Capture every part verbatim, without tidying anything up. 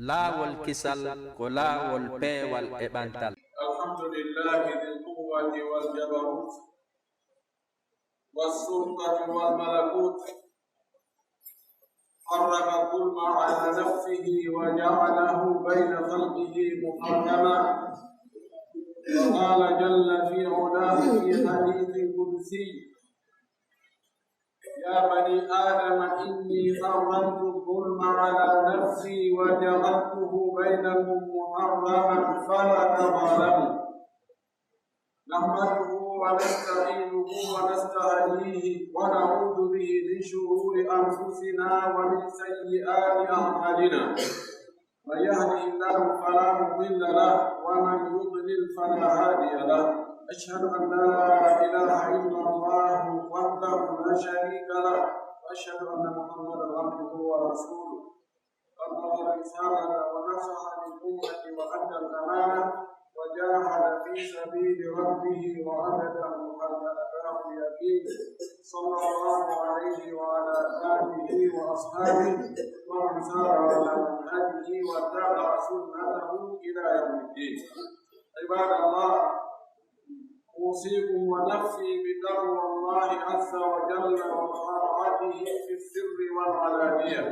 Laawol kisal ko laawol peewal e ɓantal. الحمد لله ذي القوة والجبروت والسلطة والملكوت. حرم الظلم على نفسه وجعله بين خلقه محرما. وقال جل في علاه في حديث قدسي: يا بني آدم إني حرمت الظلم على نفسي وجعلته بينكم محرما فلا تظالموا. نحمده ونستعينه ونستهديه ونعوذ به من شرور أنفسنا ومن سيئات أعمالنا. من يهده الله فلا مضل له ومن يضلل فلا هادي له. أشهد أن لا إله إلا الله وحده لا شريك له وأشهد أن محمدا عبده ورسوله. بلغ الرسالة ونصح للأمة وأدى الأمانة وجاهد في سبيل ربه وعبده حتى أتاه اليقين. صلى الله عليه وعلى آله وأصحابه ومن سار على منهجه واتبع سنته إلى يوم الدين. عباد الله، أوصيكم ونفسي بتقوى الله عز وجل وطاعته في السر والعلانية،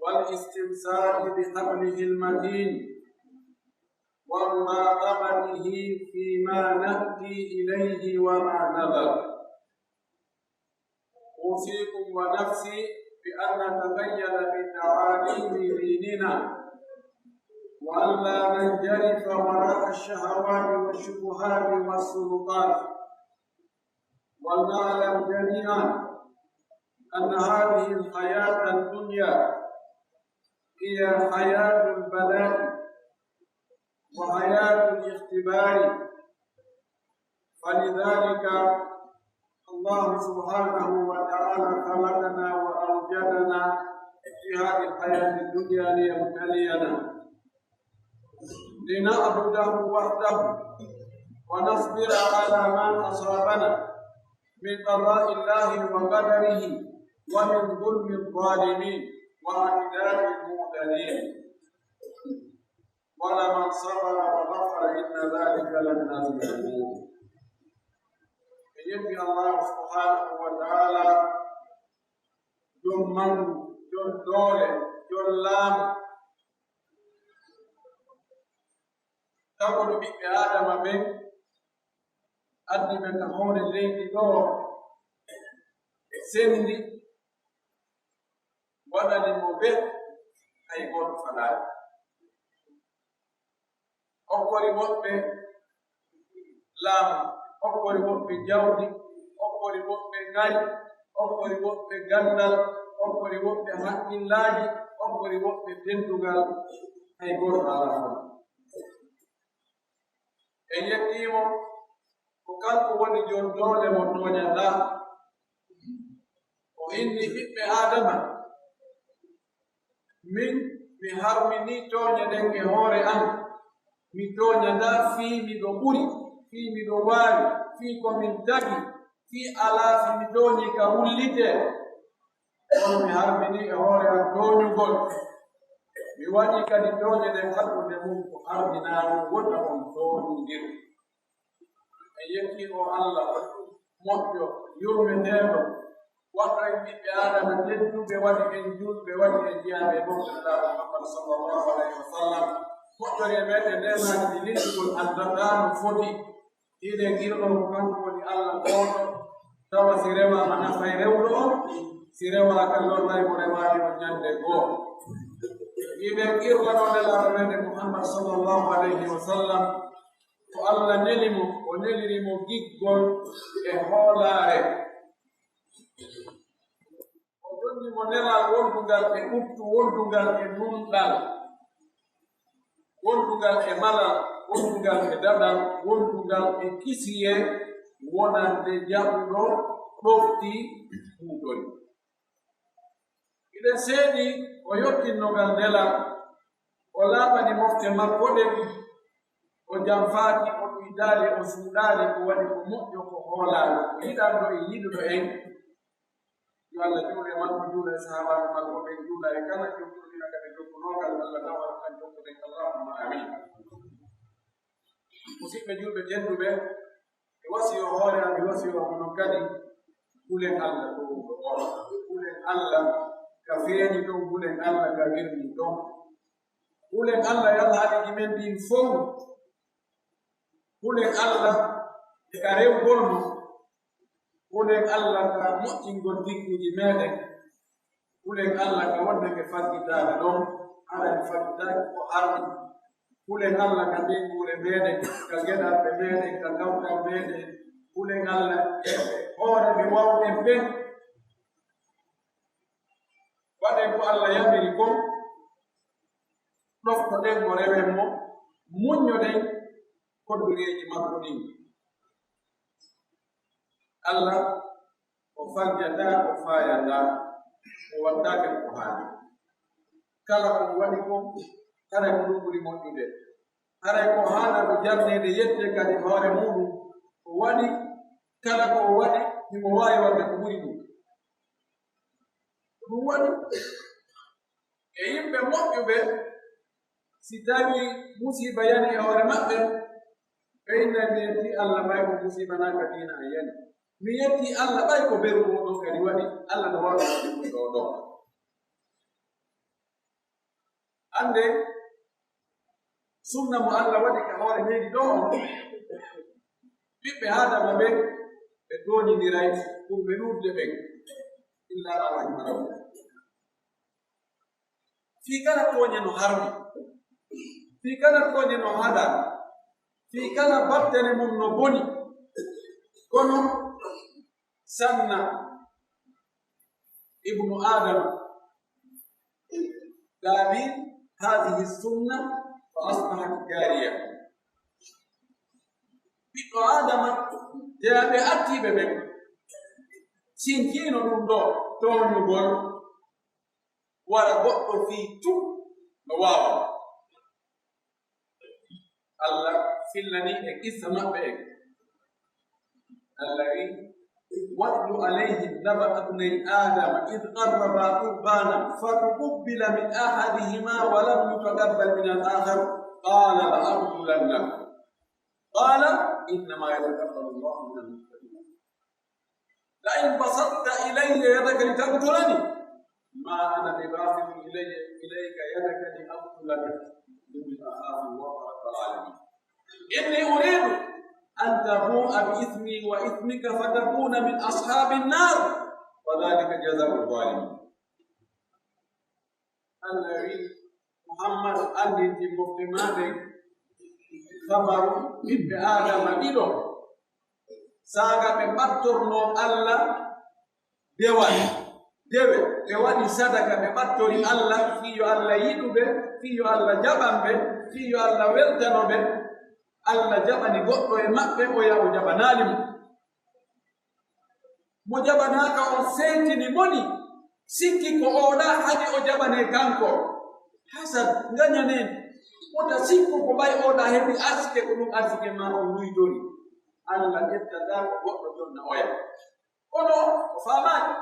والاستمساك بحبله المتين، ومراقبته فيما نهدي إليه وما نذر. أوصيكم ونفسي بأن نتقيد بتعاليم ديننا، وأن لا ننجرف وراء الشهوات والشبهات والسلطات، ولنعلم جميعا أن هذه الحياة الدنيا هي حياة البلاء وحياة الاختبار، فلذلك الله سبحانه وتعالى خلقنا وأوجدنا في هذه الحياة الدنيا ليبتلينا، لنعبده وحده، ونصبر على ما أصابنا من قضاء الله وقدره، ومن ظلم الظالمين واعتداء المعتدين. ولمن صبر وغفر إن ذلك لمن عزم الأمور. E yimɓe Allah subhanahu wa ta'ala, jom mangu, jom doole, jom laamu, taguɗo ɓiɓɓe Aadama ɓen, addi ɓe ka hoore leydi ɗoo, ɓe sendi, waɗani mo be hay gooto falaani. Okkori woɓɓe laamu, okkori woɓɓe jawdi, okkori woɓɓe ngayi, okkori woɓɓe ganndal, okkori woɓɓe haqqillaaji, okkori woɓɓe teddungal, hay gooto alaa falaani. En yettii mo, ko kanko woni jom doole mo tooñataa. O inni ɓiɓɓe Aadama, min mi harminii tooñe ɗen e hoore an. Mi tooñataa fii miɗo ɓuri, fii miɗo waawi, fii ko min tagi, fii alaa si mi tooñii ka wullitee. Kono mi harminii e hoore an tooñugol. Mi waɗii kadi tooñe ɗen hakkunde mun ko harminaano wota on tooñondir. En yettii oo Alla moƴƴo, yurmeteeɗo, waɗɗo en ɓiɓɓe Aadama tedduɓe, waɗi en julɓe, waɗi en jiyaaɓe e Muhammad sallallahu alayhi wa sallam. Moƴƴori e meɗen neemaaji ɗi liltugol anndataa no foti. Hiɗen qiroo ko kanko woni Alla gooto, tawa si rewaama nafay rewɗo on, si rewaaka lorray mo rewaani on ñande goo. Hiɗen qirlanoo Nelaaɗo meɗen Muhammad sallallahu alayhi wa sallam, ko Alla neli mo, o neliri mo giggol e hoolaare. O jonni mo nelal wondungal e ɓuttu, wondungal e nunɗal, wondungal e malal, wondungal e daɗal, wondungal e kisiyee, wonande jaɓuɗo ɗofti huutori. Hiɗen seedii o yottinno ngal nelal, o laaɓani mofte makko ɗen, o janfaaki, o ɗuydaali, o suuɗaali, o waɗi ko moƴƴo, ko hoolaali, ko yiɗanɗo e yiɗuɗo en. Yo Alla juulu e makko, juula e sahaabaaɓe makko ɓen, juula e kala jokkuɗo ɗina ka ɓe Allah taw kan jokkude, Allahumma amin. Musidɓe julɓe tedduɓe, mi wasiyo hoore am, mi wasiyo onon kadi, hulen Allah ɗo wuro on. Hulen Allah ka feeñi ɗon, hulen Allah ka wirni ɗon. Hulen Allah e alhaaliiji men ɗin fow. Hulen Allah e ka rewgol mo. Hulen Allah ka moƴƴingol jikkuuji meɗen. Hulen Allah ka wonde ɓe faggitaaka ɗon, hara en faggitaaki ko harmi. Hulen Allah ka ɓeynguure meɗen, ka geɗalɓe meɗen, ka kawtal meɗen. Hulen Allah e hoore ɓe wawɗen ɓen. Waɗen ko Allah yamiri kon, ɗoftoɗen mo, rewen mo, muññoɗen koddureeji makko ɗin. Allah, o faggataa, o faayataa, o wattaake ko haani. Kala ko o waɗi kon, haray ko ɗum ɓuri moƴƴude. Haray ko haana ko jarneede yette kadi hoore muuɗum, o waɗi, kala ko o waɗi, himo waawi waɗde ko ɓuri ɗum. Ko ɗum waɗi, e yimɓe moƴƴuɓe, si tawii musiiba yani e hoore maɓɓe, ɓe innay, "Mi yettii Allah, ɓay ko musiiba naa ka diina an yani. Mi yettii Allah, ɓay ko beru oo ɗoo kadi waɗi, Allah no waawi waɗde ɗum ɗoo ɗoo." Annde, sunna mo Allah waɗi ka hoore leydi ɗoo on, ɓiɓɓe Aadama ɓen, ɓe tooñindiray, ɗum ɓe ɗuuɗde ɓen, illa ma rahima rabbi. Fii kala tooñe no harmi, fii kala tooñe no haɗa, fii kala battere mum no boni. Kono sanna ibnu Aadama, Qaabiil, haadihi sunna, fa asbahat jaariya. Ɓiɗɗo Aadama, jeyaaɓe artiiɓe ɓen, sinkiino ɗum ɗoo tooñugol, wara goɗɗo fii tun no waawa. Allah fillani e qissa maɓɓe en. Allah wi, "Watlu alayhim naba ibnay Adama id qarraba qurbanan fatuqubila min ahadihima wa lam yutaqabbal min al-akhar, qala la aqtulannak." Qala, "Innama yataqabbalu Allahu min al-muttaqin." لئن بسطت إلي يدك لتقتلني ما أنا بباسط إلي، إليك يدي لأقتلك إني أخاف الله رب العالمين. إني أريد أن تبوء بإثمي وإثمك فتكون من أصحاب النار وذلك جزاء الظالمين. Allah wi, Muhammad, anndintin mofte maa ɗen habaru ɓiɓɓe Aadama ɗiɗo, saaga ɓe ɓattornoo Allah dewal, dewe, ɓe waɗi sadaka, ɓe ɓattori Allah, fii yo Allah yiɗu ɓe, fii yo Allah jaɓan ɓe, fii yo Allah weltano ɓe. Allah jaɓani goɗɗo e maɓɓe, oya o jaɓanaali mo. Mo jaɓanaaka on seytini moni, sikki ko oɗa haɗi o jaɓanee kanko. Hasad, ngañaneen, wota sikku ko ɓay oɗa heɓi arsike, ko ɗum arsike maa on luytori. Allah ƴettataa ko goɗɗo jonna oya. Kono o faamaaki.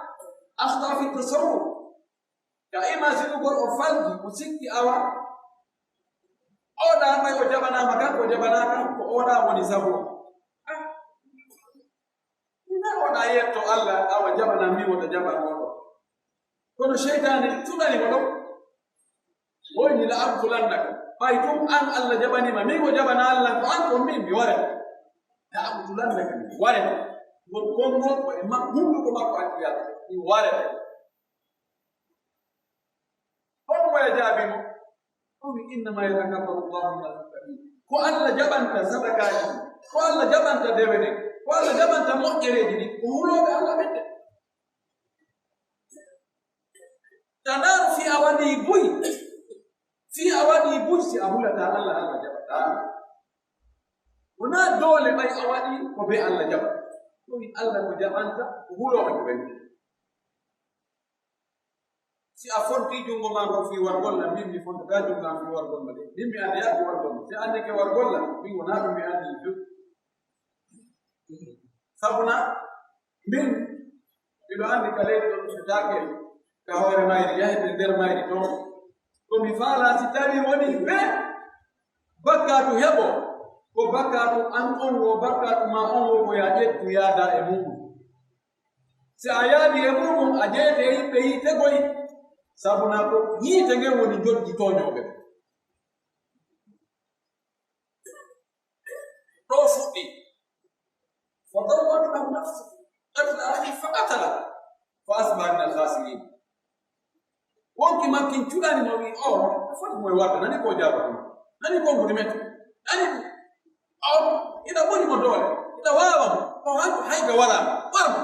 Astafi tasawwur. Ka imaginugol o falji, o sikki awa. Oɗa ɓay o jaɓanaama kanko, o jaɓanaaka, ko oɗa woni sabu. Ah. Ina oɗa yetto Allah, awa jaɓana min wota jaɓan oɗo. Kono seytaane tuɗani mo ɗon. Woyni la aqtulannaka. Ɓay tun an Allah jaɓaniima, min o jaɓana Allah, ko an ko min mi warete. La aqtulannaka, mi warete. Ngol konngol ko e mak-, hunduko makko acci Allah, mi warete. Honɗum waya jaabii mo? O wi, "Innama yataqabbalu Allahu minal muttaqin." Ko Allah jaɓanta sadakaaji, ko Allah jaɓanta dewe ɗen, ko Allah jaɓanta moƴƴereeji ɗin, ko hulooɓe Allah ɓen de. Tanaaru fii a waɗii buy, fii a waɗii buy, si a hulataa Allah, Allah jaɓataa. Wonaa doole ɓay a waɗii ko bee Allah jaɓa. Ɗum Allah ko jaɓanta, ko hulooɓe ko ɓen. Si a fontii junngo maa ngon fii wargol lan, min mi fontataa junngo an fii wargol ma de. Min mi anndaa ko wargol ma. Si a anndike wargol lan, min wonaa ɗum mi anndi ɗum. Sabuna, min, miɗo anndi ka leydi ɗon mi setaake, ka hoore mayri, yahete nder mayri ton. Ko mi Faalaa si tawii wonii he bakkaatu heɓo, ko bakkaatu an on woo, bakkaatu maa on woo, ko yo a ƴettu yaada e muuɗum. Si a yaadii e muuɗum, a jeyete e yimɓe yiite goy, sabu naa ko yiite ngen woni njoddi tooñooɓe ɓen. Ɗoo fuɗɗii. فطوت له نفسه قتل أخيه فقتله فأصبح من الخاسرين. Wonkii makko kin cuɗani mo, wi'i, "Oo, a foti mo e warde, nani ko o jaabata mo? Nani ko ngoni metto? Nani o, ina ɓuri mo doole, ina waawa mo, o hanko hay ga walaa mo, war mo."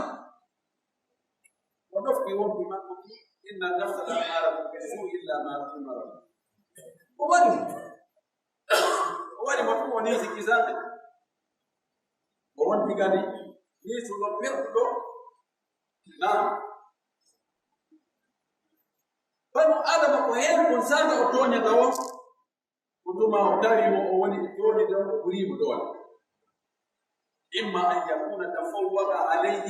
O ɗofti wonkii makko kin, "إن النفس لأمارة بالسوء إلا ما رحم ربي." O waɗi mo. O waɗi mo tun, o niisi kisaande. O wonti kadi niisuɗo, perɗuɗo. Naam. Banu Aadama ko heen kon saanga o tooñata on, ko tuma o tawi mo o woni e tooñude on, o ɓurii mo doole. إما أن يكون تفوق عليه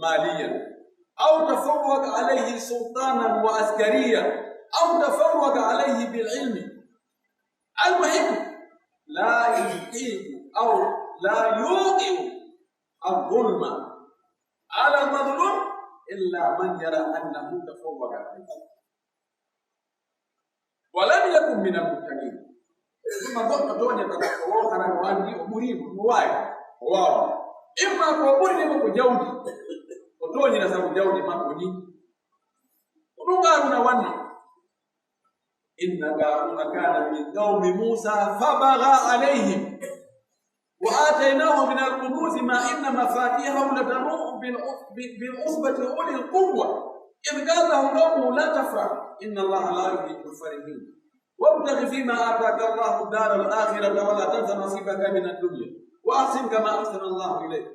ماليا، أو تفوق عليه سلطانا وعسكريا، أو تفوق عليه بالعلم. المهم، لا يحيط أو لا يوقع الظلم على المظلوم إلا من يرى أنه تفوق عليه. ولم يكن من المتقين. Tuma goɗɗo tooñata goɗɗo woo, hara o anndi o ɓurii mo, mo waawi, o waawaa. Imma ko o ɓuri mo ko jawdi, o tooñira sabu jawdi makko ndin. Ko ɗum Qaaruuna wanni. إن قارون كان من قوم موسى فبغى عليهم وآتيناه من الكنوز ما إن مفاتحه لتنوء بالعص-، بالعصبة أولي القوة إذ قال له قومه لا تفرح إن الله لا يحب الفرحين وابتغ فيما آتاك الله الدار الآخرة ولا تنس نصيبك من الدنيا وأحسن كما أحسن الله إليك.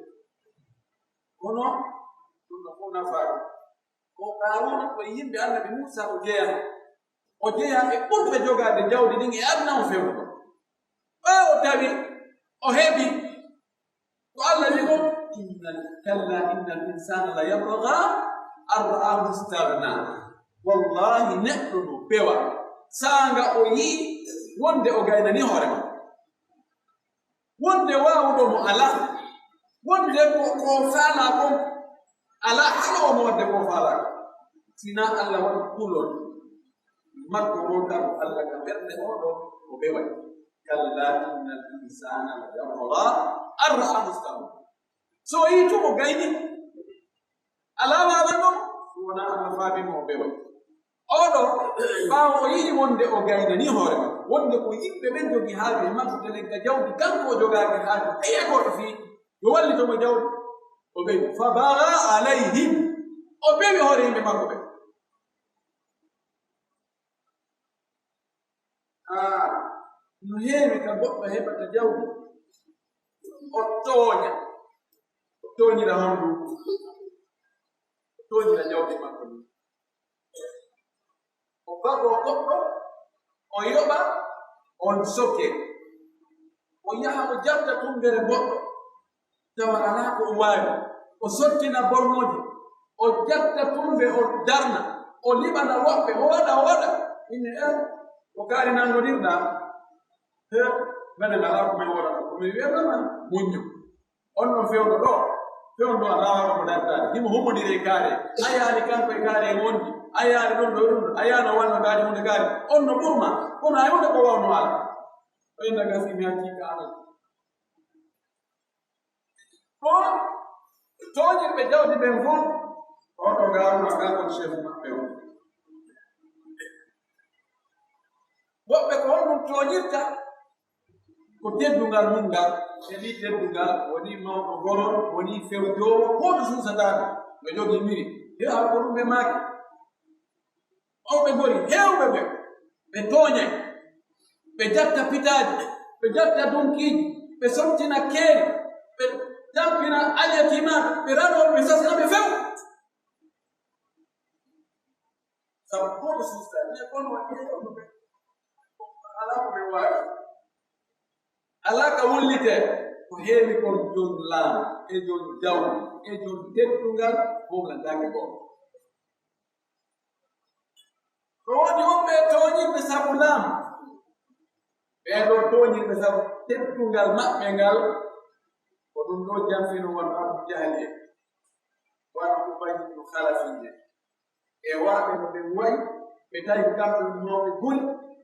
Kono ɗum no fof nafaani. Ko Qaaruuna ko e yimɓe Annabi Muusaa o jeyaa. O jeyaa e ɓurɓe jogaade jawdi ndin e aduna on fewndo. Ɓaawo tawi o heɓi ko Alla wi'i mo, "Inna, kalla innal insaana la yatghaa an ra'aahu istaghnaa." Wallaahi, neɗɗo no bewa saanga o yi'i wonde o gaynanii hoore makko. Wonde waawuɗo mo alaa, wonde ko, ko o faalaa kon alaa, haɗoowo mo waɗde ko o faalaa kon. Sinaa Alla waɗi kulol makko on, kan Alla ka ɓernde oo ɗoo o beway. Kallaa innal insaana la yatghaa an ra'aahu istaghnaa. So o yi'i tun o gayni, alaa waawanɗo mo, so wonaa Alla faabii mo o beway. Oo ɗoo, ɓaawo o yi'i wonde o gaynanii hoore makko, wonde ko yimɓe ɓen jogii haaju e makko, telen ka jawdi, kanko o jogaaki haaju, ɓeya goɗɗo fii yo wallito mo jawdi, o bewi. Fa bagaa alayhim, o bewi hoore yimɓe makko ɓen. Aa, no heewi ka goɗɗo heɓata jawdi, o tooña, o tooñira honɗun? O tooñira jawdi makko ndin. O bagoo goɗɗo, o yoɓa, on soke. O yaha, o jalta tumbere goɗɗo, tawa alaa ko o waawi. O sottina bornooji, o jalta tumbe, o darna, o liɓana woɓɓe, o waɗa, o waɗa. Inne, eh, ko kaari nangondirɗaa? He, menen alaa ko min waɗata, ko min wi'ata tan, muñño. On non fewndo ɗoo, fewndo a laawaaka mo dartaade. Himo humondiri e kaari. A yaali kanko e kaari e wondi. A yaali ɗum ɗoo, ɗum ɗoo. A yaano wanno kaari hunde kaari. On no ɓurma. Kono hay hunde ko wawno ala. Fa inna gasi mi hakkii ka alal. Ko tooñirɓe jawdi ɓen fof, on ɗo Qaaruuna kan kon chef maɓɓe on. Woɓɓe ko honɗum tooñirta? Ko teddungal mun ngal, heɓii teddungal, wonii mawɗo goron, wonii fewjoowo, gooto suusataa ɗum. Ɓe jogii miri. He, hara ko ɗum ɓe maaki. Mawɓe gori, heewɓe ɓe, ɓe tooñay, ɓe jatta pitaaji, ɓe jatta dunkiiji, ɓe sottina keeri, ɓe tampina alyatiimaaɓe, ɓe ranoo, ɓe sasina ɓe few. Sabu gooto suusataa, mais kono waɗi e ɗum ɓe, alaa ko ɓe waawi. Alaa ka wullitee, ko heewi kon jon laamu, e jon jawdi, e jon teddungal, wowlantaake goonga. Ko woni wonɓe e tooñirɓe ɓe sabu teddungal maɓɓe ngal, ko ɗum ɗoo janfino won Abu Jahli en, wano Ubayy ibn Khalaf en, e waɗɓe no ɓen wa'i, ɓe tawi kamɓe wonnooɓe guli,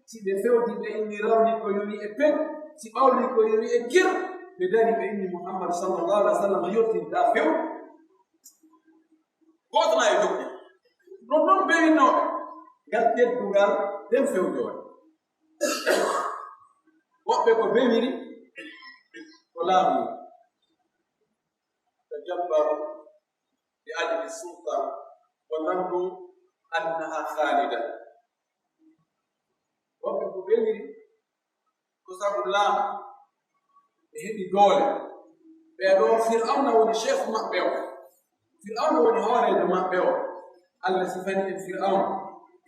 si ɓe fewti ɓe inni rawni ko yoni e pen, si ɓawli ko yoni e kir, ɓe dari ɓe inni Muhammad sallallahu alaihi wasallam yottinta few. Gooto na e jokki. Ɗum ɗon bewinooɓe ngal teddungal nden fewjoore. Woɓɓe ko bewiri ko laamu. Tajabbaru bi ajli sultan wa zannu annaha khalida. Woɓɓe ko bewiri ko sabu laamu, ɓe heɓi doole. Ɓee ɗoo, Fir'awna woni chef maɓɓe o. Fir'awna woni hooreejo maɓɓe o. Allah sifani en Fir'awna.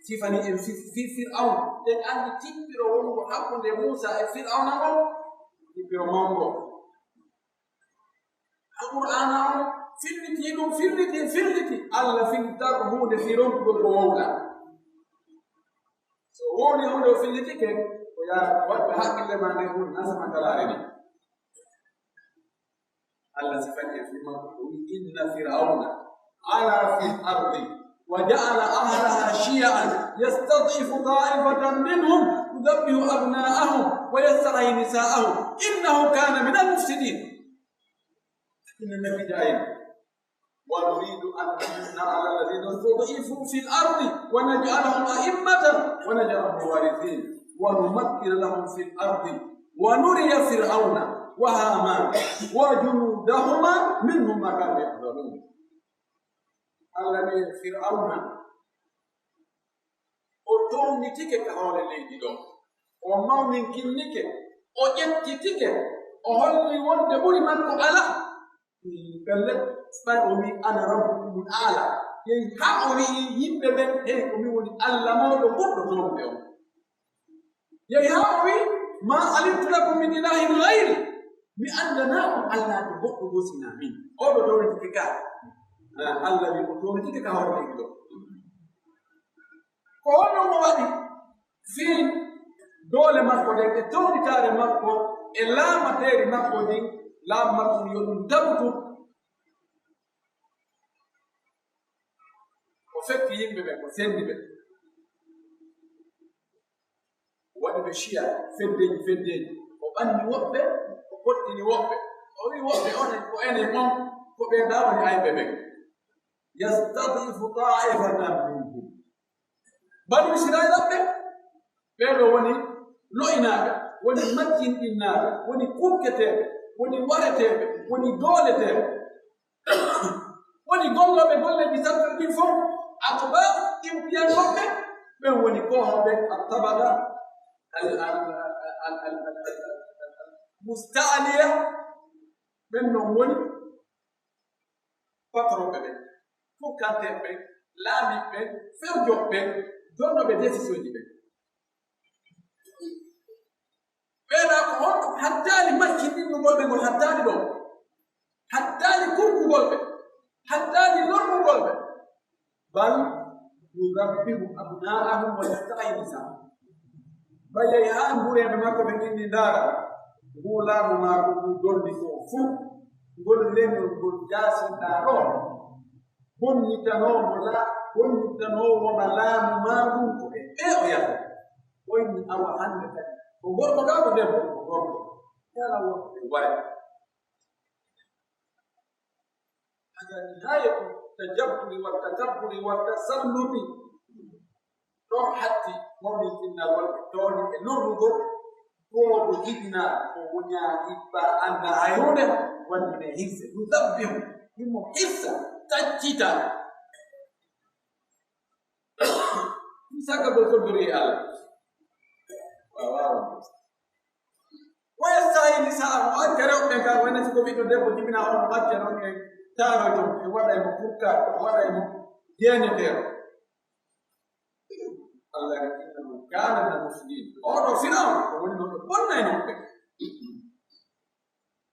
Sifani en fi, fi Fir'awna. Ɗen anndi tippiro wongo hakkunde Muusa e Fir'awna ngon. Tippiro mawngo. Alqur'aana on filliti ɗum, filliti, filliti. Allah fillitaako huunde fii ronkugol ko wowlaa. So wowlii huunde o fillitike, ko yaa waɗɓe haqqille maa nde huunde nan sama kalaare ni. Allah sifani en fii makko, o wi'i, "Inna Fir'awna ala fil ardi wa ja'ala ahlaha shiya'a yastad'ifu ta'ifatan minhum yudhabbihu abna'ahum wa yastahyi nisa'ahum innahu kana minal mufsidin." Inna fi ja'in. ونريد أن نمن على الذين استضعفوا في الأرض ونجعلهم أئمة ونجعلهم الوارثين ونمكن لهم في الأرض ونري فرعون وهامان وجنودهما منهم ما كانوا يحذرون. Allah wi'i Fir'awna, o townitike ka hoore leydi ɗon. O mawninkinnike, o ƴettitike, o holli wonde ɓuri makko alaa. Pellet, ɓay o wi'i, "Ana rabbukumul aala." Yehi haa o wi'i yimɓe ɓen, "Hey, ko mi woni Allah mooɗon ɓurɗo toowude on." Yehi haa o wi'i, "Ma alimtu lakum min ilahin ghayri." Mi anndanaa on Allaajo goɗɗo goo si hinaa min. Oo ɗoo townitike ka. Ah, Allah wi'i o townitike ka hoore leydi ɗon. Ko honno mo waɗi? Fii doole makko ɗen e townitaare makko e laamateeri makko ndin, laamu makko yo ɗum tabutu. O fekki yimɓe ɓen, o senndi ɓe. O waɗi ɓe shiya, feddeeji, feddeeji. O ɓanni woɓɓe, o fottini woɓɓe. O wi'i woɓɓe, "Onon ko enen on, ko ɓee ɗaa woni ayɓe ɓen." Yastadifu ta'ifatan minhum. Banu Israa'iila ɓe, ɓee ɗoo woni lo'inaaɓe, woni majjinɗinnaaɓe, woni kurketeeɓe, woni wareteeɓe, woni dooleteeɓe. Woni gollooɓe golleeji sattuɗi ɗin fow, atbaa, ɗin piyankoɓe, ɓen woni koohooɓe al-tabaqa al-, al-, al-, musta'liya, ɓen non woni patronɓe ɓen, fukkanteeɓe ɓen, laamiiɓe ɓen, fewjooɓe ɓen, donnooɓe décisionji ɓen. Ɓee ɗaa ko honɗum hattaali maccinɗinɗugol ɓe ngol hattaali ɗon? Hattaali kurkugol ɓe, hattaali lorrugol ɓe. Bal yudabbihu abna'ahum wa yastahyi nisa'ahum. Ɓay yehi haa mbureeɓe makko ɓe inni, "Ndaara, nguu laamu maa ko nguu dolli ko fuu, ngol leñol ngol jaasinɗaa ɗoo, bonnitanoomo la-, bonnitanoowo ma laamu maa ngun ko e ɓee o yahata." O inni, "Awa hannde kadi, ko gorko kaa ko debbo?" Ko gorko. Yala wonɓe ware. Hada nihayatu tajabburi wa takabburi wa tasalluti. Ɗon hatti mawninkinnagol e tooñe e lorrugol, gooto jibinaa ko woñaa ibba annda hay huunde, wonde ɓe hirse. Yudabbihu, himo hirsa, taccita. Ɗum saggagol ko duri e Allah. Waaw, waaw. Wa yastahyi nisa'ahum, o acca rewɓe ɓen kan, wayno si ko ɓiɗɗo debbo jibinaa on, o acca non e taaroy ton, e waɗa e mo kurka, o waɗa e mo jeeneteeɗo. Allah wi'i, "Innahu kana minal mufsidin." Oo ɗoo Fir'awna, o woni no ɓe bonnaynooɓe.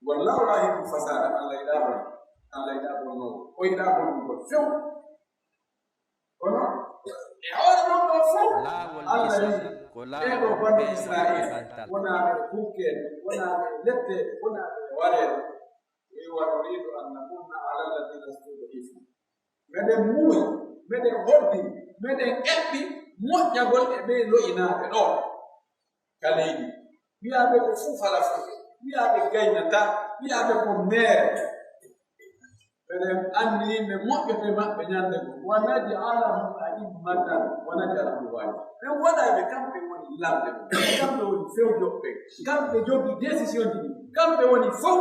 Wallahu la yuhibbul fasada, Allah yiɗaa bon, Allah yiɗaa bonnoowo, o yiɗaa bonnugol few. Kono e hoore non ɗon fow, laawol Allah Islam wi'i, ko Ɓee ɗoo banu Israa'iila, wonaa ɓe e kurkeeɗe, wonaa ɓe e letteeɗe, wonaa ɓe e wareeɗe. Ɓe wa nuriidu an namunna ala alladina stud'ifu. Meɗen muuyi, meɗen hoddii, meɗen eɓɓi moƴƴagol e ɓee lo'inaaɓe ɗoo ka leydi. Wi'aa ɓe ko fuu fala fuu, wi'aa ɓe gaynataa, wi'aa ɓe ko meere. Eɗen anndi yimɓe moƴƴoto e maɓɓe ñande goo. Wa naj'alahum a'immatan wa naj'alahum waali. Men waɗay ɓe kamɓe woni lamɓe, kamɓe woni fewjoɓe, kamɓe jogii décision ji, kamɓe woni fow.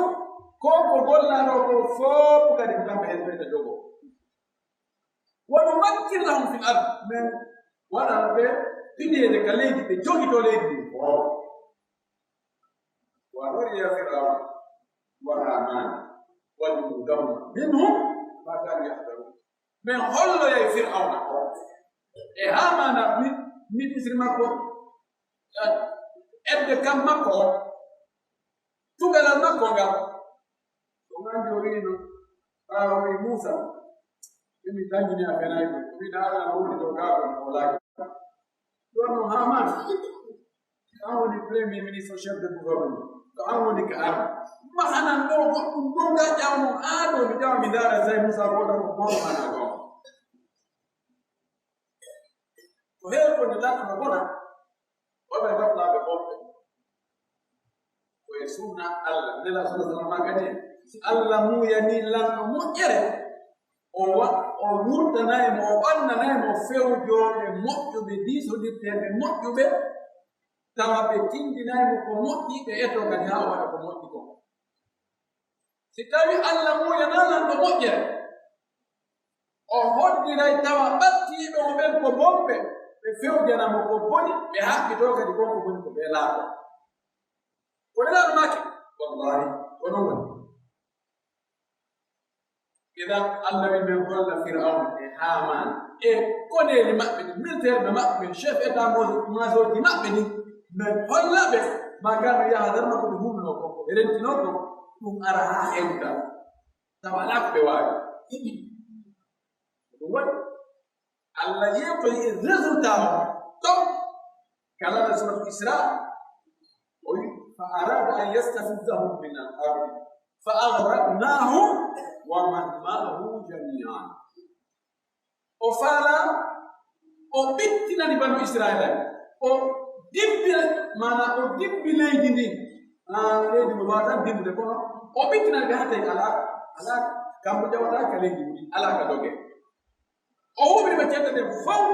Ko ko gollaa ɗoo ko fow kadi ko kamɓe heddoyta jogoo. Wa numakkin lahum fil ard, men waɗan ɓe piɗeede ka leydi, ɓe jogitoo leydi ndin. Wa nuriya Fir'awna wa Hamana wa junudahuma minhum ma kanu yahdarun. Men holloyay Fir'awna on e Haamaana mi-, ministre makko, eh, edde kam makko on, tugalal makko ngal. Ko nganjo wiino, ɓaawo wi Muusa, emi tanjini a fenaay ɗum. O wiɗa Alla no woni dow gaago o laaki. Ɗon no Haman, ko an woni premier ministre, chef de gouvernement, ko an woni ka arme. Mahanan ɗo goɗɗum ɗum ga ƴawno haa ɗo mi ƴawa mi ndaara say Muusa ko ɗon ko goto mana ɗo. Ko heewi ko nde lanɗo no bona, o ɓe baɗɗaaɓe bonɓe. Ko e sunna Alla, Nela sallallahu alaihi wasallam kadi, si Alla muuyanii lanɗo moƴƴere, o wa-, o wurtanay mo, o ɓannanay mo fewjooɓe moƴƴuɓe, diisondirteeɓe moƴƴuɓe, tawa ɓe tindinay mo ko moƴƴi, ɓe etoo kadi haa o waɗa ko moƴƴi kon. Si tawii Alla muuyanaa lanɗo moƴƴere, o hoddiray tawa ɓattiiɓe mo ɓen ko bonɓe, ɓe fewjana mo ko boni, ɓe haɓɓitoo kadi kon ko boni ko ɓe laaɓa. Ko Nelaaɗo maaki, wallaahi, ko non woni. Idan, Alla wi men holla Firawna e Haamaana e koneeli maɓɓe ɗin, militeerɓe maɓɓe ɓen, chef état majorji maɓɓe ɗin, men holla ɓe ma kanu yahdarna ko ɓe hulnoo kon, ko ɓe rentinoo kon, ɗum ara haa hewta. Tawa alaa ko ɓe waawi. Ɗum waɗi, Alla yeewtoyi e résultat on ɗon ka lana surat Isra, o wi, "Fa arada an yastafizahum min al ardi, fa aghraqnahu wa man ma'ahu jami'an." O faala, o ɓittinani banu Israila, o dimbi, maana o dimbi leydi ndin. Ah, leydi mo waawata dimbude, kono o ɓittinani ɓe haa tawi alaa, alaa kambo ƴawata ka leydi ndi, alaa ka doge. O huɓi ɓe cente ɗen fow.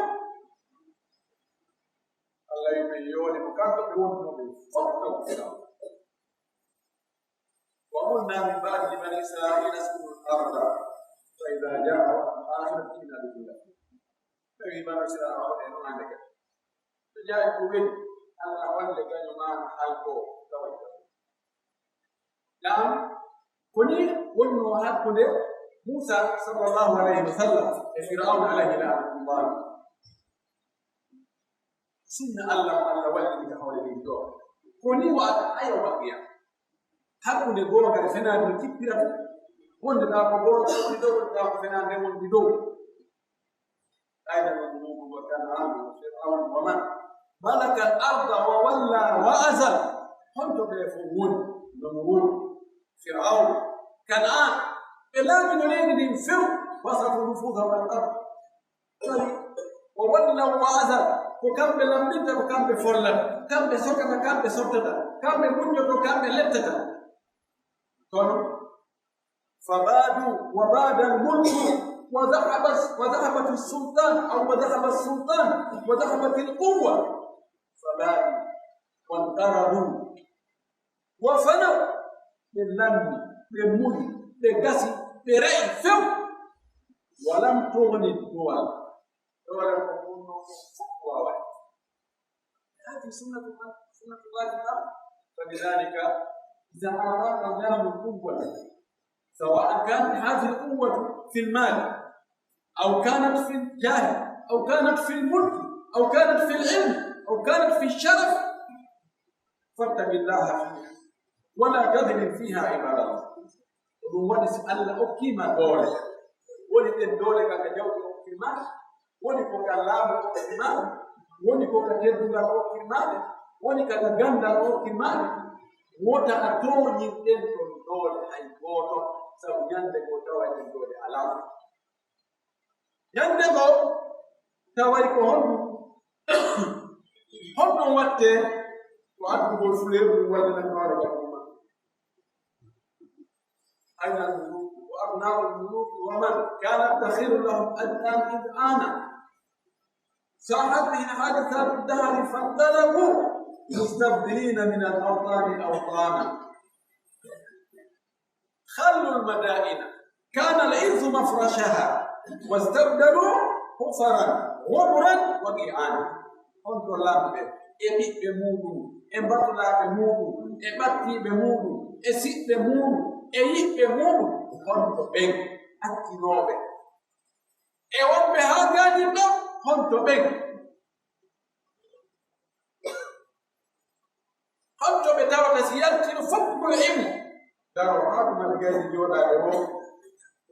Alla wi men yooli mo kanko ɓe wonduno ɓen fow taw Firawna. وقلنا من بعده لبني إسرائيل اسكنوا الأرض فإذا جاء وعد الآخرة جئنا بكل فريق. Tawi banu Israila on e no hande kadi. To jaayi ko weli, Alla holle gaño maa no halko tawa e gaño. Naam, ko ni wonno hakkunde Muusa sallallahu alayhi wa sallam e Firawna alayhi la'natullah. Sunna Alla mo Alla wallini ka hoore leydi ɗo. Ko ni wa'ata hayo waɗoya. Hakkunde goonga e fenaande no kippirata. Wonde ɗaa ko goonga woni dow, wonde ɗaa ko fenaande woni dow. Ayna Namruudu wa Kan'aana wa Fir'awna wa man malaka al-arda wa walla wa azal. Honto ɓe fof woni? No mo woni Fir'awna, Kan'aan, ɓe laamino leydi ndin few, basatuu nufuuzahum alal ard. Tawi o walla wa azal, ko kamɓe lamminta, ko kamɓe follata, kamɓe sokata, kamɓe sottata, kamɓe muññoto, kamɓe lettata. Kono فبادوا وباد الملك وذهب، وذهبت السلطان أو وذهب السلطان وذهبت القوة فبادوا وانقرضوا وفنوا. Ɓe lanni, ɓe muyi, ɓe gasi, ɓe re'i few. ولم تغن الدول. Doole ko wonnoo ko fof waaway. هذه سنة الله، سنة الله في الأرض. فلذلك إذا أراد الله القوة، سواء كانت هذه القوة في المال، أو كانت في الجاه، أو كانت في الملك، أو كانت في العلم، أو كانت في الشرف، فاتق الله فيها ولا تظلم فيها عباد الله. Ko ɗum waɗi, si Alla okkii ma doole, woni ɗen doole ka ka jawdi okkii ma, woni ko ka laamu okkii ma, Woni ko ka teddungal okkimaade, woni ka ka ganndal okkimaade. Wota a tooñir ɗen ɗon doole hay gooto, sabu ñande goo tawa ɗen doole alaa. Ñande goo taway ko honɗum? Honɗum wattee ko addugol fuleeru walla nannoore ka ɗum? أين الملوك وأبناء الملوك ومن كان الدخيل لهم أدنى إذ آن؟ صاحت به حادثات الدهر فانقلبوا مستبدلين من الأوطان أوطانا. خلوا المدائن كان العز مفرشها واستبدلوا حفرا غبرا وقيعانا. Honto lamɓe e ɓiɓɓe muuɗum, e mbatulaaɓe muuɗum, e ɓattiiɓe muuɗum, e siɓɓe muuɗum, e yiɓɓe muuɗum, honto ɓen accinooɓe? E wonɓe haa gaanin ɗon, honto ɓen? Honto ɓe tawata si yaltino fof ko e mo? Daro haa ɗum aɗa gayni jooɗaade o.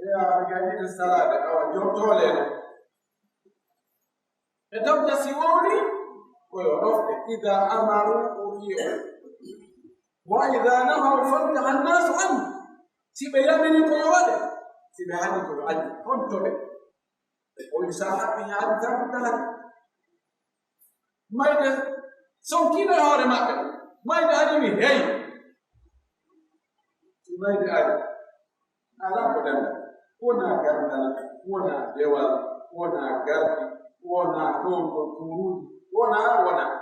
E a aɗa gayni salaade, awa jooɗoole no. Ɓe tawta si wowli, ko yo ɗofte. Ida amaru o iyo. Wa ida nahaw fantaha annasu an. Si ɓe yamini ko yo waɗe, si ɓe hani ko yo accu. Honto ɓe? O wi sa haɓɓi haali tan dahari. Mayde sonkiino e hoore maɓɓe. Mayde ari wi hey. Si mayde ari, alaa ko danda. Wonaa gandal, wonaa dewal, wonaa gardi, wonaa towgol kuuruuji, wonaa, wonaa.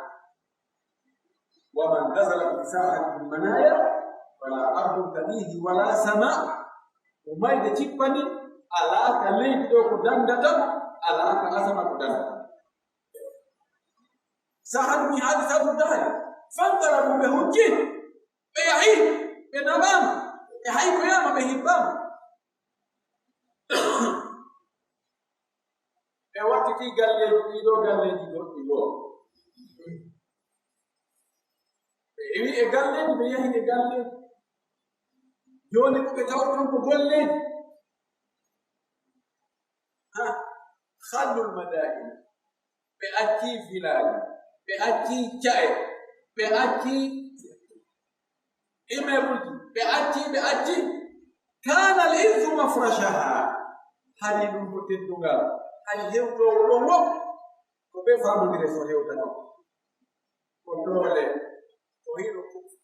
ومن نزل بساحة المنايا فلا أرض تليه ولا سماء. Ko mayde cippani, alaa ka leydi ɗo ko dandata mo, alaa ka asama ko dandata mo. Sahat mi hadisatu dahri, fanqalabu, ɓe hucci, ɓe yahi, ɓe naɓaama, ɓe haykoyaama, ɓe hibbaama. Ɓe wattitii galleeji ɗii ɗoo, galleeji goɗɗi goo. Ɓe iwi e galleeji, ɓe yahi e galleeji. Jooni ko ɓe tawata ɗon ko golleeji. Ha, khallul madaina. Ɓe accii filaaji, ɓe accii ca'e, ɓe accii immeuble ji, ɓe accii, ɓe accii. Kana al izzu mafrashaha. Hari ɗum ko teddungal, hari hewtoowo ɗon woo. Ko ɓe faamondire so hewtanoo. Ko doole, ko hino,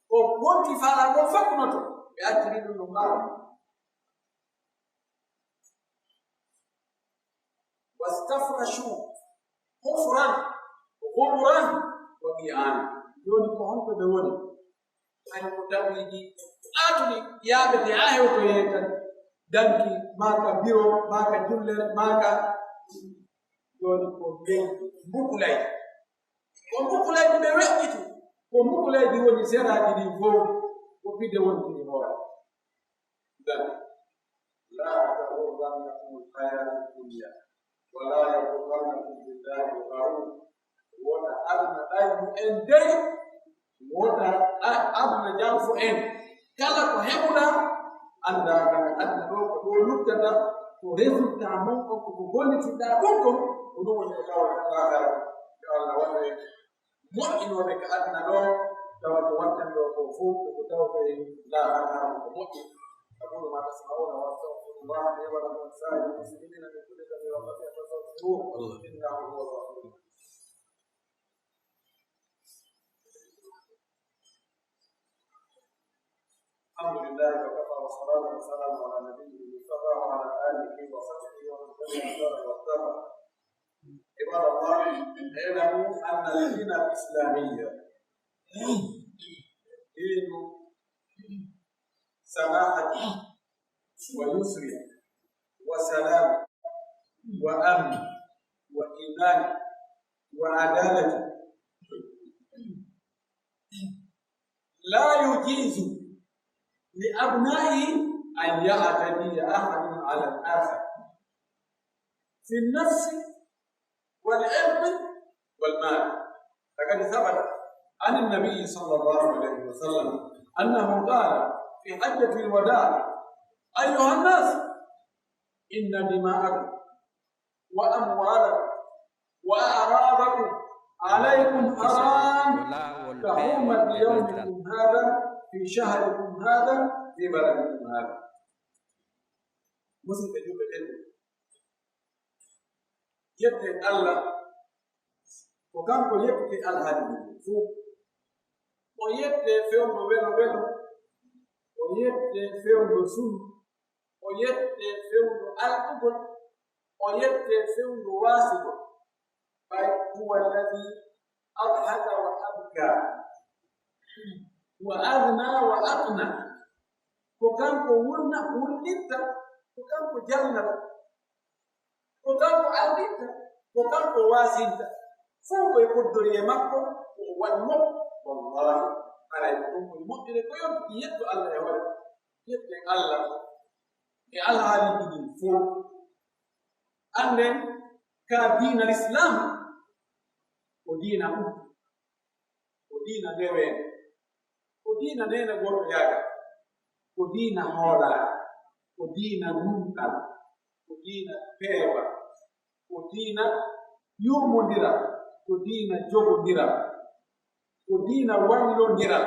ko wonti faalaa ngol fof no to. Ɓe acciri ɗum no mbaawa. Wastafrashu hufran, ghubran wa qi'an. Jooni ko honto ɓe woni? Hani ko tabiiji ɗaatuni yaaɓete haa hewtoyee ka danki, maa ka biro, maa ka jullere, maa ka, jooni ko ɓe mbukulayji. Ko mbukulayji ɓe weƴƴiti, ko mbukulayji woni seraaji ɗin fow, ko fide wontiri hoore. Idan, la taghurrannakumul hayatid dunya, wa la yaghurrannakum billahi al-gharur. Wota aduna ɗaynu en dey, wota a-, aduna janfo en. Kala ko heɓuɗaa, anndaa kan aduna ɗoo ko ɗoo luttata, ko résultat mun on, ko ko gollitiɗaa ɗum kon, ko ɗum woni ko tawata laakhara. Yo Allah waɗu en moƴƴinooɓe ka aduna ɗoo, tawa ko waɗten ɗoo ko fow ko ko tawata e laakhara ko moƴƴi. أقول ما تسمعون وأستغفر الله لي ولكم ولسائر المسلمين من كل ذنب وخطيئة فاستغفروه إنه هو الغفور الرحيم. الحمد لله وكفى وصلاة وسلام على نبيه المصطفى وعلى آله وصحبه ومن تبع هداه واهتدى. عباد الله، اعلموا أن الدين الإسلامي دين سماحة ويسر وسلام وأمن وإيمان وعدالة. لا يجيز لأبنائه أن يعتدي أحد على الآخر في النفس والعرض والمال. فقد ثبت عن النبي صلى الله عليه وسلم أنه قال في حجة الوداع: أيها الناس، إن دماءكم وأموالكم وأعراضكم عليكم حرام كحرمة يومكم هذا في شهركم هذا في بلدكم هذا. Musidɓe julɓe tedduɓe, yetten Allah, ko kanko yettete alhaali ɗin fow. O yette fewndo welo welo, o yette fewndo sunu, o yette fewndo alɗugol, o yette fewndo waasugol. Ɓay هو الذي أضحك وأبكى وأغنى وأقنى. Ko kanko wulna-, wulnitta, ko kanko jalnata, ko kanko alɗinta, ko kanko waasinta. Fow ko e koddori e makko, ko o waɗi mo. Wallahi, haray ko ɗum woni moƴƴere ko yonki yetto Allah e hoore. Yetten Allah e alhaaliiji ɗin fow. Annden ka diina Lislaam ko diina ɓuttu, ko diina ndeweende, ko diina neene gooto yaaga, ko diina hoolaare, ko diina nunɗal, ko diina peewal, ko diina yurmondiral, ko diina jogondiral, ko diina wallondiral.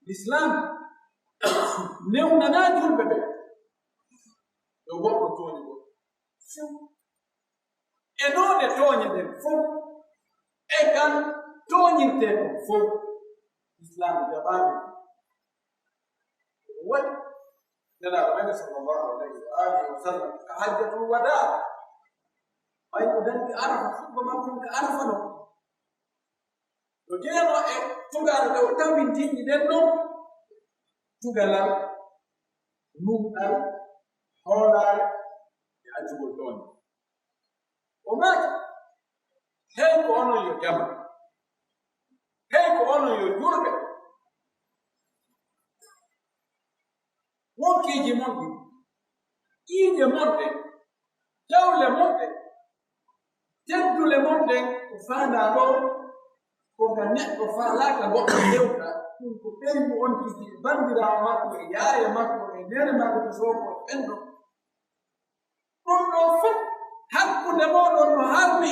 Lislaam newnanaa julɓe ɓe yo goɗɗo tooñi goɗɗo. Few. E noone tooñe ɗen fow, e kan tooñintee kon fow, Islaam jaɓaani. Waɗi Nelaaɗo men sallallahu alayhi wa alihi wa sallam ka hajjatul wadaa, ɓay o danti Arafa, khutba makko on ka Arafa non. No jeyanoo e tugaale ɗe o tampintinɗi ɗen ɗon, tugalal, nunɗal, hoolaare, e accugol tooñe. O maaki, hey ko onon yo jama, hey ko onon yo julɓe, wonkiiji mon ɗin, ƴiiƴe mon ɗen, jawle mon ɗen, teddule mon ɗen, ko faandaa ɗoo, ko ka neɗɗo faalaaka goɗɗo hewta, ɗum ko ɓerngu on tigi, e banndiraawo makko, e yaaya makko, e neene makko, to sooko, e ɓen ɗon. Ɗum ɗoo fof hakkunde mooɗon no harmi.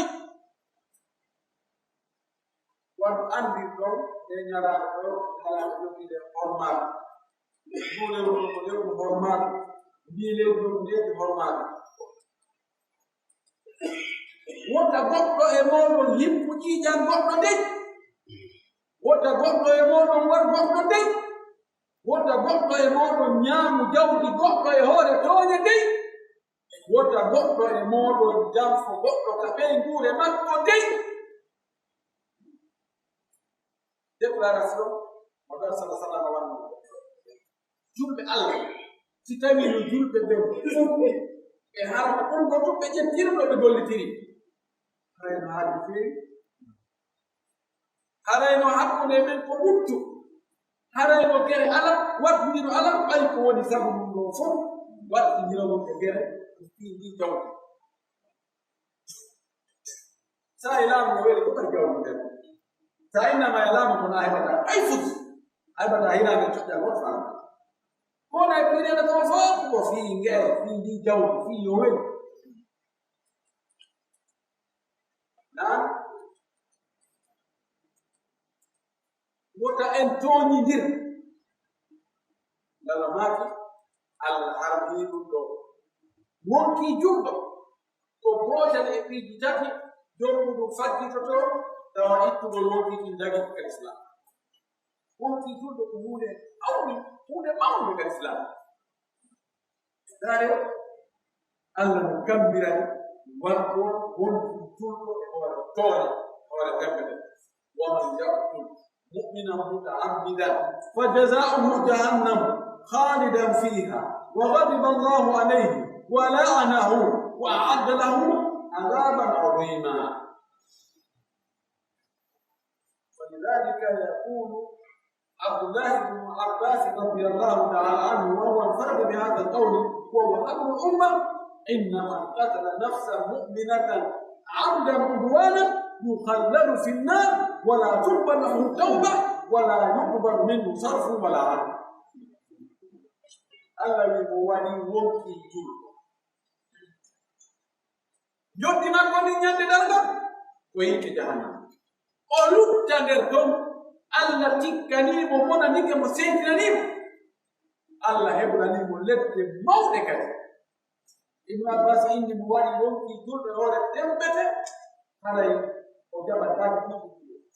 Wano anndirɗon, nde ñalaaɗe ɗoo, ñalaaɗe jogiiɗe hormaaɗe. Nduu lewru ɗoo ko lewru hormaaɗo. Ndii lewru ɗoo ko lewru hormaaɗo. Wota goɗɗo e mooɗon hippu ƴiiƴan goɗɗo dey. Wota goɗɗo e mooɗon war goɗɗo dey. Wota goɗɗo e mooɗon ñaamu jawdi goɗɗo e hoore tooñe dey. Wota goɗɗo e mooɗon janfo goɗɗo ka ɓeynguure makko dey. Déclaration mo Nabi sallallahu alaihi wasallam wanno julɓe Allah, si tawii no julɓe ɓe fow e harma ɓurgo ɗum ɓe ƴettiri no ɓe gollitiri, haray no haaju feewi. Haray no hakkunde men ko ɓuttu. Haray no gere ala, wattindiro ala, ɓay ko woni sabu ɗum ɗoo fow, wattindiro ɗum e gere ko fii ndii jawdi. Sa e laamu no weli ko ɓay jawdi nden. Sa innama e laamu ko na heɓata ay fus. A heɓata hiraande coƴƴa goto faama. Ko na e piireede ko fof ko fii ngere, fii ndii jawdi, fii yo weli. Naam. Wota en tooñindir. Nana maaki, Allah harmii ɗum ɗoo. Wonkii julɗo ko gootel e piiji tati, dow muɗum faggitotoo, tawa ittugol wonkii kin dagii ka Islaam. Wonkii julɗo ko huunde hawni, huunde mawnde ka Islaam. Ndaare, Allah no kammbirani wargo wondude julɗo e hoore tooñe, hoore wemmbere. ومن يقتل مؤمنا متعمدا فجزاؤه جهنم خالدا فيها وغضب الله عليه ولعنه وأعد له عذابا عظيما. ولذلك يقول عبد الله بن عباس رضي الله تعالى عنه، وهو انفرد بهذا القول، وهو حبر الأمة: إن من قتل نفسا مؤمنة عمدا عدوانا يخلد في النار ولا تقبل له توبة ولا يقبل منه صرف ولا عدل. Allah wi mo waɗi wonkii julɗo. Njoɓdi makko ndin ñande darngal ko yiite jahannama. O lutta nder ton, Alla tikkanii mo, bonanike mo, seytinanii mo. Alla heblanii mo lepte mawɗe kadi. Ibnu Abbas inni mo waɗi wonkii julɗo e hoore tembete, haray o jaɓa dartiiɗo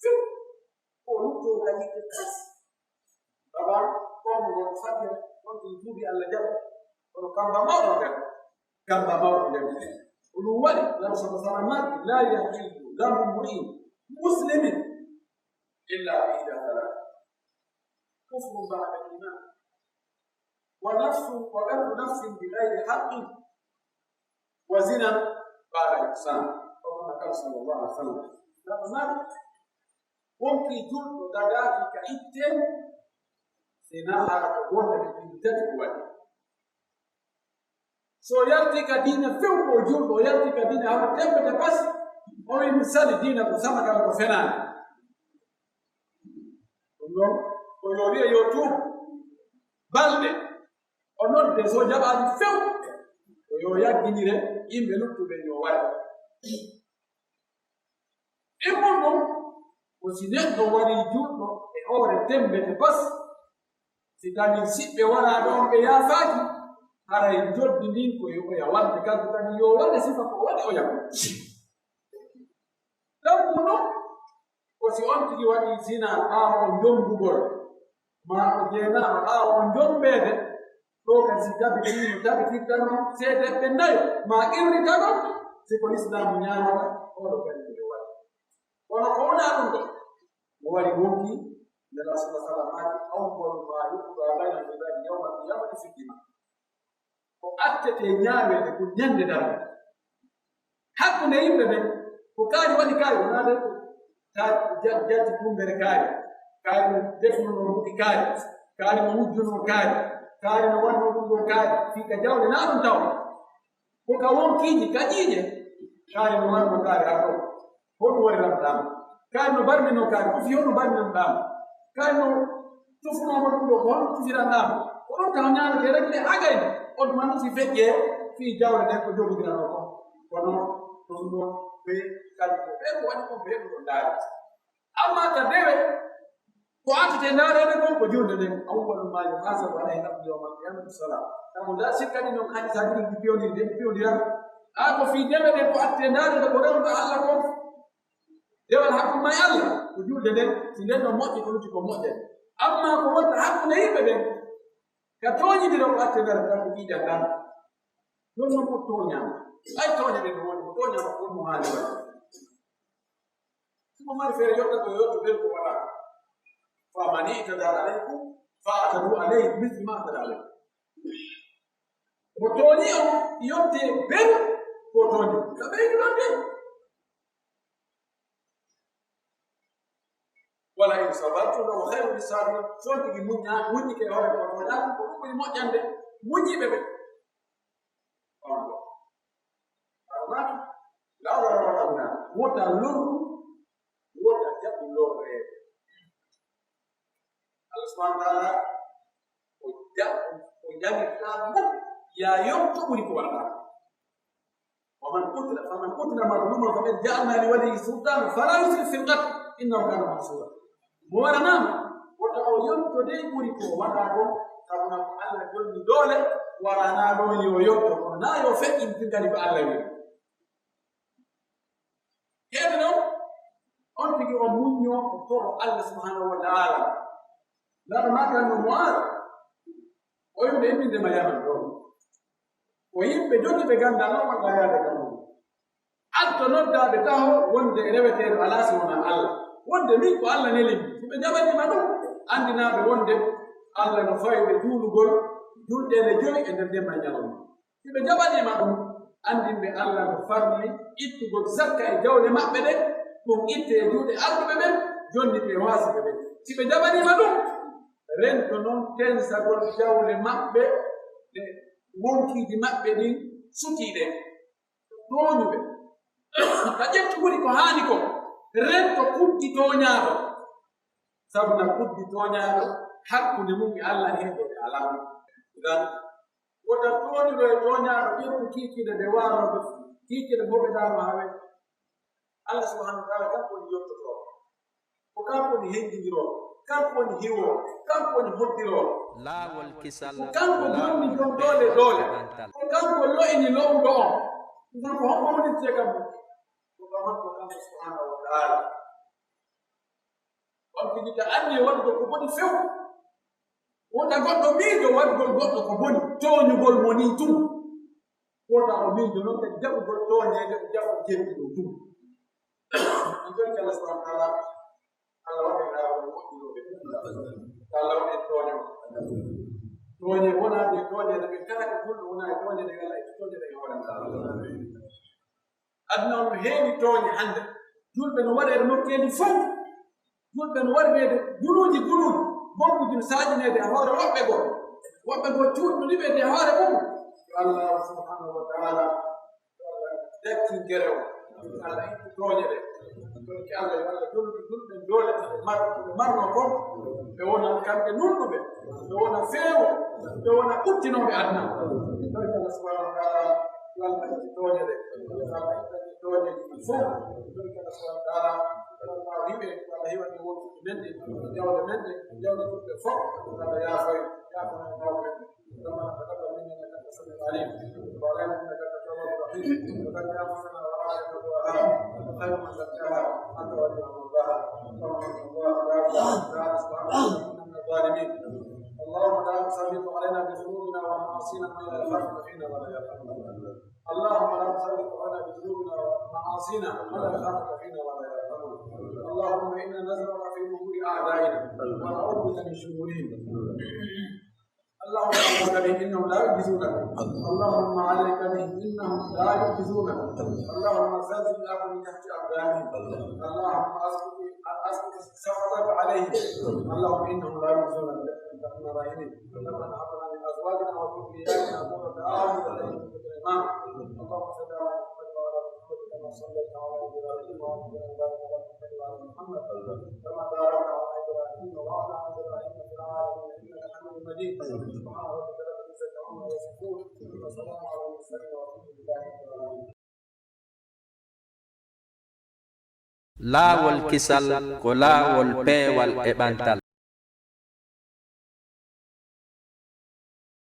few. Ko luttoo ka yiɗde tas. Baba, ko mo won fadde, on ɗum duuɓi Alla jaɓa. Kono kamba mawɗo nder. Kamba mawɗo nder. Ko ɗum waɗi, Nabi sallallahu alaihi wasallam maaki, "La yahillu damu mri'in muslimin illa bi ihda thalath. Kufrun ba'da iman." ونفس، وقتل نفس بغير حق، وزنا بعد إحصان. Ko ɗum Nabi sallallahu alaihi wasallam. Nabi maaki, wonkii julɗo dagaaki ka itte, si naa hara ko bonde ɗe ɗiɗi tati o waɗi. So o yalti ka diina few ko o julɗo, o yalti ka diina hawa tembete bas, o wi'i mi sali diina ko sama kala ko fenaani. Ɗum ɗon, ko yo wi'e yo tuub balɗe, o nodde, so jaɓaani few, ko yo yagginire yimɓe luttuɓe yo ware. Immol ɗum, ko si neɗɗo warii julɗo e hoore tembete bas, si tawii siɓɓe waraa ɗon ɓe yaafaaki, haray njoddi ndin ko yo oya waɗde, kanko kadi yo waɗe sifa ko waɗi oya ko. Ɗum ɗum, ko si on tigi waɗii zina ɓaawo on njombugol, maa o jeenaama ɓaawo on njombeede, ɗoo kadi si tabitiino, tabitirta non seedeeɓe nayo, maa qirrita non, si ko Lislaamu ñaawata, oɗo kadi ko yo waɗe. Kono ko wonaa ɗum ɗoo, mo wari wonkii, Nelaaɗo sallallahu alaihi wasallam maaki, "Awwalu ma yuqda bayna al-ibadi yawma al-qiyamati fi dima." Ko attetee ñaaweede ko ñande darnde. Hakkunde yimɓe ɓen, ko kaari waɗi kaari, wonaa de ko kaari ja-, jatti kumbere kaari, kaari no defunoo buɗi kaari, kaari no wujjunoo kaari, kaari no waɗnoo ɗum ɗoo kaari, fii ka jawle naa ɗum taw. Ko ka wonkiiji, ka ƴiiƴe, kaari no waɗnoo kaari haa ɗoo. Honɗum waɗiranɗaa mo? Kaari no barminoo kaari, ko fii honɗum barminanɗaa mo? Kaari no tufunoo mo ɗum ɗoo, ko honɗum tufiranɗaa mo? Ko ɗum taw ñaanetee rek de hagay. On tuma non si feƴƴee fii jawle ɗen ko jogidiranoo kon. Kono ɗum ɗoo ɓe kadi ko ɓe ko waɗi kon ɓe ɗum ɗoo ndaari. Amma ka dewe, ko attete ndaareede kon ko julde nden. Awwalu ma yuhasabu alayhi al-abdu yawma al-qiyamati as-salah. Sabu nda sikkani non hadisaaji ɗin ɗi piwondiri, ɗi piwondira. Haa ko fii dewe ɗen ko attete ndaareede ko rewndo Alla kon. Dewal hakkunde maa e Alla, ko julde nden, si nden no moƴƴi, ko lutti ko moƴƴani. Amma ko wonta hakkunde yimɓe ɓen, ka tooñidiro ko attendere tan ko ƴiiƴan ɗan. Ɗum non ko tooñaama. Ay tooñe ɗen no woni, ko tooñaama ko ɗum no haali waɗde. Si mo mari feere yotta ko yotto ɓen ko waɗa. Fa man i'tada alaykum, fa i'tadu alayhi bi mithli ma i'tada alaykum. Mo tooñi on, yotte ɓen ko tooñi. Ka ɓeydu ɗon ɓen. Wala in sabartum lahuwa khayrun lis-sabirin. So on tigi muñña, muññike e hoore ko tooñaaka, ko ɗum ɓuri moƴƴande muññiiɓe ɓen. On ɗoo. Almaaki, lawra wala wala wota lorru, wota jaɓu lorreede. Allah subhanahu wa ta'ala, o ja-, o jamirtaa mo, yaa yonto ɓuri ko waɗataa. ومن قتل، فمن قتل مظلوما فقد جعلنا لوليه سلطانا فلا يسرف في القتل إنه كان منصورا. Mo waranaama, wota o yonto dey ɓuri ko waɗaa kon, sabu na ko Alla jonni doole, waranaa ɗon yo yonto, kono naa yo feƴƴintir kadi ko Alla wi'i. Heɓe non, on tigi o muñño, o toro Alla subhanahu wa ta'ala. Laɗo maaka no Mu'aaz, o yimɓe imminde ma Yaman ɗon. Ko yimɓe jogiiɓe ganndal non walla yaade ka mun. Addo noddaaɓe taho wonde e reweteeɗo alaa si wonaa Alla. Wonde min ko Alla neli mi. Si ɓe jaɓanii ma ɗum, anndinaa ɓe wonde Alla no fawi ɓe juulugol julɗeele jowi e nder jemma e ñalawma. Si ɓe jaɓanii ma ɗum, anndin ɓe Alla no farli ittugol zakka e jawle maɓɓe ɗen, ɗum ittee e juuɗe arduɓe ɓen, jonnitee waasiɓe ɓen. Si ɓe jaɓanii ma ɗum, rento non tensagol jawle maɓɓe ɗe wonkiiji maɓɓe ɗin sutii ɗen. Tooñuɓe. Ka ƴettu ɓuri ko haani kon, rento kuddi tooñaaɗo. Sabu na kuddi tooñaaɗo hakkunde mum e Alla heedoɓe alaa. Idan, wota tooñuɗo e tooñaaɗo ƴettu kiikiiɗe ɗe waarooɓe, kiikiiɗe mboɓe ɗaano hawe. Alla subhanahu wa ta'ala kanko woni yottotooɗo. Ko kanko woni henjindiroowo, kanko woni hiwoowo, kanko woni hoddiroowo. Laawol kisal. Ko kanko jonni jon doole doole. Ko kanko lo'ini lo'uɗo on. Ko kanko hombo woni te kam. Ko kanko, ko kanko subhanahu wa ta'ala. On tigi ta anni waɗugol ko boni few. Wota goɗɗo miijo waɗugol goɗɗo ko boni, tooñugol mo nii tun. Wota o miijo non kadi jaɓugol tooñeede, o jaɓa o jebbi ɗum tun. En torike Allah subhanahu wa ta'ala, Allah waɗa e laawol moƴƴinooɓe. Allah waɗa e tooño. Tooñe wonaa ɗe tooñe ɗe ɓe kala ko julɗo wonaa e tooñe ɗe Allah e tooñe ɗe e hoore mum. Aduna on no heewi tooñe hannde. Julɓe no waɗeede nokkeeli fow. Julɓe no waɗeede guluuji guluuji. Bombuji no saajineede e hoore woɓɓe goo. Woɓɓe goo cuuɗi no liɓeede e hoore mum. Yo Allah subhanahu wa ta'ala, yo Allah dakkin gere o. Yo Allah ittu tooñe ɗe. Ɗon ke Allah, yo Allah jollu julɓe doole ɓe mar-, ɓe marno kon. Ɓe wona kamɓe nunɗuɓe. Ɓe wona feewo. Ɓe wona ɓuttinooɓe aduna. Ɗon ke Allah subhanahu wa ta'ala, Yo Allah ittu tooñe ɗe. Yo Allah ittu tooñe ɗe fow. Ɗum kala so Allah taala, yo Allah hiwe, yo Allah hiwe e wontude men ɗe, e jawle men ɗe, e jawle julɓe fow. Yo Allah yaafo en, yaafo en mawɓe men. ربنا تقبل منا إنك أنت السميع العليم، وتب علينا إنك أنت التواب الرحيم، وزكي أنفسنا وآتنا تقواها، أنت خير من زكاها، أنت وليها ومولاها. اللهم إن الله لا يغفر الذنوب إلا أنت سبحانك إنا كنا من الظالمين. اللهم لا تسلط علينا بذنوبنا ومعاصينا من لا يخافك فينا ولا يرحمنا. اللهم لا تسلط علينا بذنوبنا ومعاصينا من لا يخافك فينا ولا يرحمنا. اللهم إنا نزرعك في نحور أعدائنا ونعوذ بك من شرورهم. اللهم عليك بهم إنهم لا يعجزونك. اللهم عليك بهم إنهم لا يعجزونك. اللهم زلزل الأرض من تحت أقدامهم. اللهم أسقط، أسقط سخطك عليهم. اللهم إنهم لا يعجزونك. يا أرحم الراحمين. ربنا هب لنا من أزواجنا وذرياتنا قرة أعين واجعلنا للمتقين إماما. اللهم صل على محمد وعلى آل محمد كما صليت على إبراهيم وعلى آل إبراهيم وبارك على محمد وعلى آل محمد كما باركت على إبراهيم وعلى آل إبراهيم في العالمين إنك حميد مجيد. سبحان ربك رب العزة عما يصفون. وسلام على المرسلين والحمد لله رب العالمين. Laawol kisal ko laawol peewal e ɓantal.